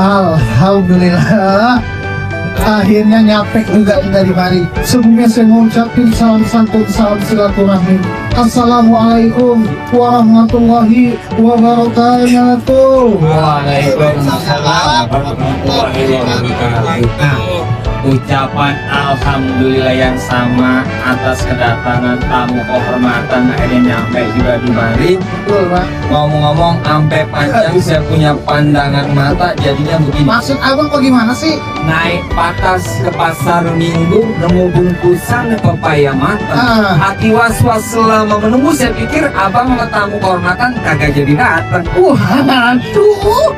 Alhamdulillah, akhirnya nyampe juga dari mari. Sebelumnya saya mengucapkan salam santun, salam silaturahmi. Assalamualaikum warahmatullahi wabarakatuh. Waalaikumsalam warahmatullahi wabarakatuh. Ucapan alhamdulillah yang sama atas kedatangan tamu kehormatan akhirnya nyampe juga di mari. Betul, Pak. Ngomong-ngomong sampai panjang saya punya pandangan mata jadinya begini. Maksud abang bagaimana sih? Naik patas ke pasar minggu nemu bungkusan pepaya matang. Hati was-was selama menunggu saya pikir abang sama tamu kehormatan kagak jadi datang. Waduh,